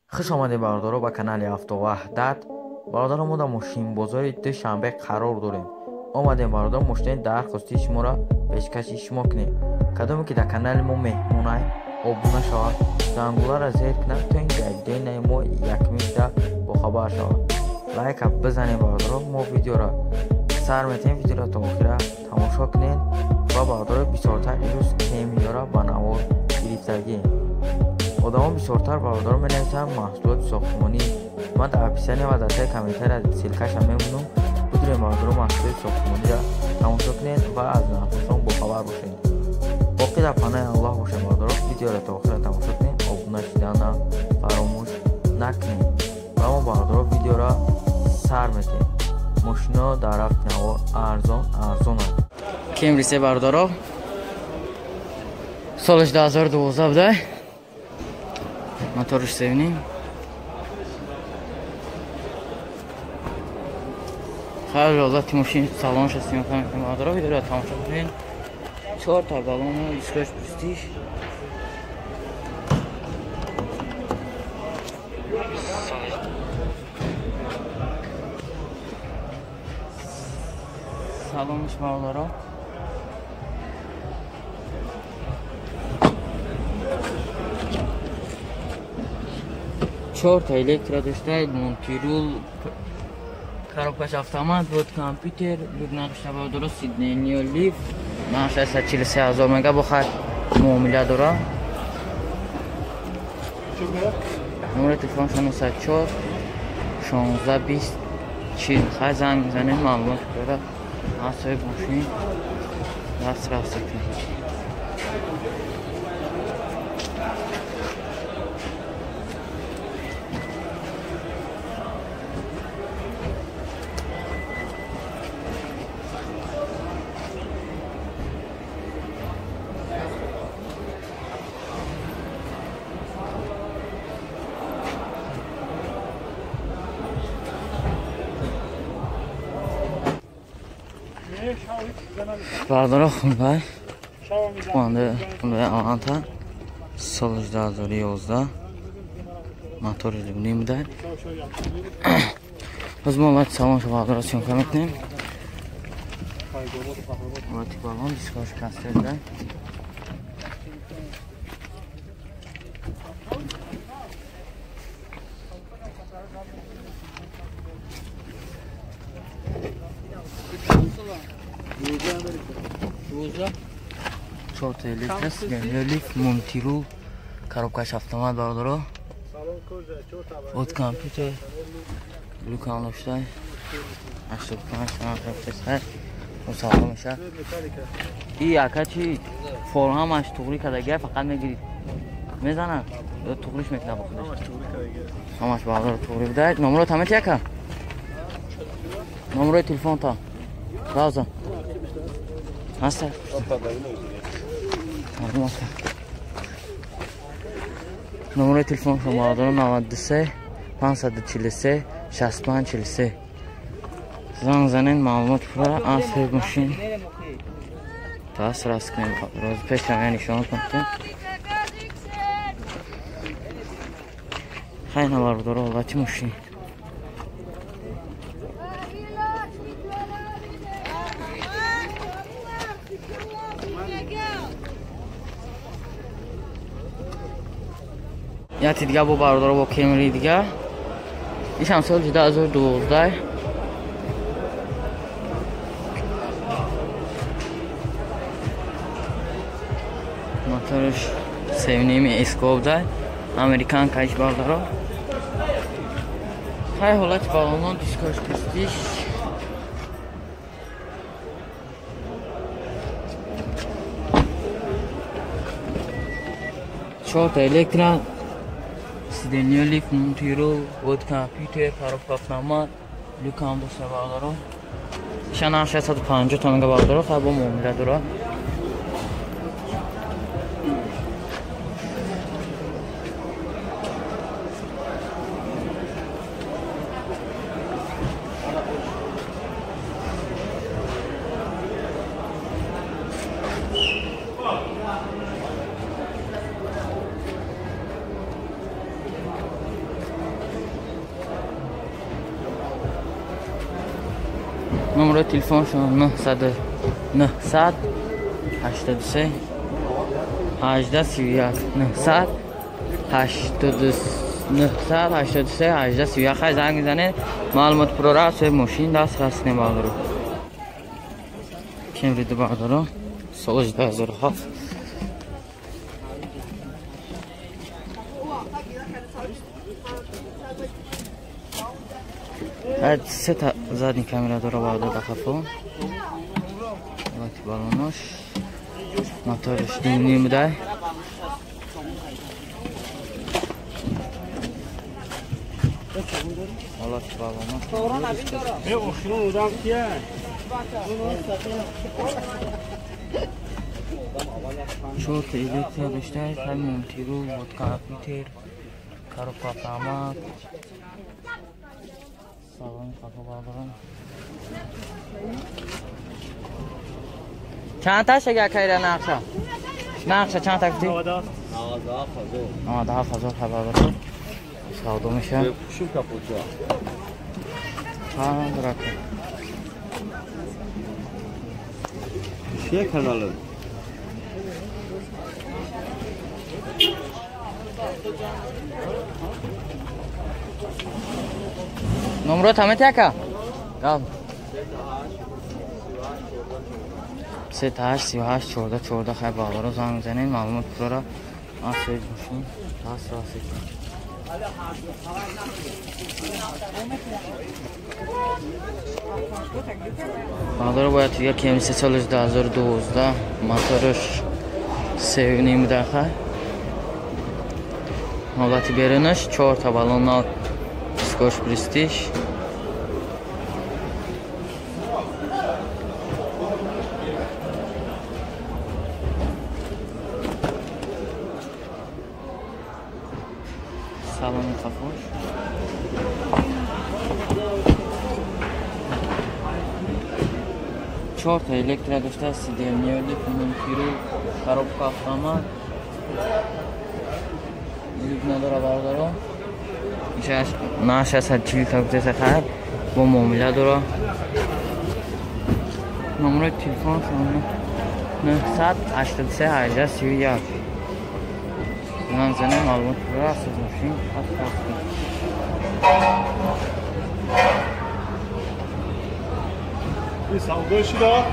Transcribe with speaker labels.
Speaker 1: Хуш омадед, бародаро, ба канали Автоваҳдат. Бародаро, мо дар мошинбозори Душанбе қарор дорем. Омадем, бародаро, мошинаи дархостии шуморо пешкаши шумо кунем. Кадоме ки дар канали мо меҳмонай, обуна шавад, зангуларо зер кунад, то ин ки видеои нави мо якумин шуда бохабар шавад. Лайка бизанед, бародаро, мо видеоро сар метаҳем, видеоро то охира тамошо кунед ва, бародаро, бисёртар имрӯз Кемриёро ба навор гирифтагием. Одамо бисёртар, бародаро, менависанд маҳсулоти сохтмонӣ. Ман дар описания ва дар таи комментария ссылкаша мемонам. Бидурем, бародаро, маҳсулоти сохтмониро тамошо кунед ва аз нархҳошон бохабар бошед. Боқӣ дар паноҳи Аллоҳ бошед, бародаро, видеоро то охира тамошо кунед, обуна шудана фаромӯш накунед. Ва мо, бародаро, видеоро сар метаҳем. Мошино дар рафти навор арзон арзонанд.
Speaker 2: Кемри се, бародаро, солаш 2012 буда, моторш севним. Хайр, ҳолати мошин, салонш ҳастем, бародаро, видеоро тамошо кунед. Чор та балону дискош пустиш. Салонш, бародаро, чор та электро дошта, мультирул, коробкаш автомат, буд компютер, люк надошта, бародаро, сиденье лифт. Нарх 643 000 мега, бо хай муомила дора. Номери телефоншон 904 16 20 40. Хай, занг мезанем, маълумот дора аз соҳиби мошин дастрас кунед. Бародаро, Хундай, Хундай Аванта, соли 2011, мотори дуним буда. Боз мо ҳолати салоншо, бародаро, съёмка мекунем. Ҳолати балон, дискош кастер буда. Чорта электро, сиденье лифт, мультирул, коробкаш автомат, бародаро, от компютер, люкам дошта, 85 рафтеста, мусалло меша. И ака чи фор ҳамаш туғри кардагия, фақат мегирид, мезанад ё туғриш мекунад бо худаш? Ҳамаш, бародаро, туғри буда. Номерот ҳама чи, ака? Номерои телефонта раза ҳаста? Номерои телефон шумо, бародаро, 93 543 65 43. Занг занед, маълумот пурра аз соҳиби мошин дастрас кунед. Рози пешам я нишон кунед. Хайна, бародаро, ҳолати мошин. Яти дига бо, бародаро, бо Кемри дига. Ишам соли 2012. Моторш севними эско буда. Американка иш, бародаро. Хай, ҳолати балоно, дискош пустиш. Чорта электро, сиденье лифт, мультирул, вот компютер, коробка автомат, люкам дошта, бародаро. Иша нарх 650 томанга, бародаро, хай бо муомила дора. Номерои телефоншон 900 83 18 31 900 983 18 31. Хай занг мизанед, маълумот пурра аз мошин даст расидем бародаро. Кемри ду бародаро, соли 2007. Се та задни камера дора бародар дар қафо. Ҳолати балонош, мотораш димним будай. Ҳолати балонош. Чорта электро доштай, хай мунтиру, вот компютер, коробка автомат. Салон қафо бародарам. Чанд та шага кайра нақша? Нақша чанд та гуфтӣ? 97 ҳазор бародарам. Савдо мешавад.
Speaker 3: Пушум капоча.
Speaker 2: Ҳа, дорака.
Speaker 3: Чие каналы?
Speaker 2: Номро тамет яка? Гал. 3 8 38 14 14. Хай бародаро занг мезанед, маълумот пурра аз соҳиби мошин даст расид. Бародаро бояд як КМС соли 2012, мотораш 3.5 буда хай. Ҳолати берунаш 4 та балон нав, Скош Престиж. Салони қафош. Чорта электро дошта, сидерниёлик, мунтиру, коробка автомат. Люк надора бародаро. На 640 та гуфтеса хайр, бо муомила дора. Номерои телефон 983 18 31. Занг занем, маълумот пурра аз мошин даст расид.
Speaker 3: Ин савдо шуда?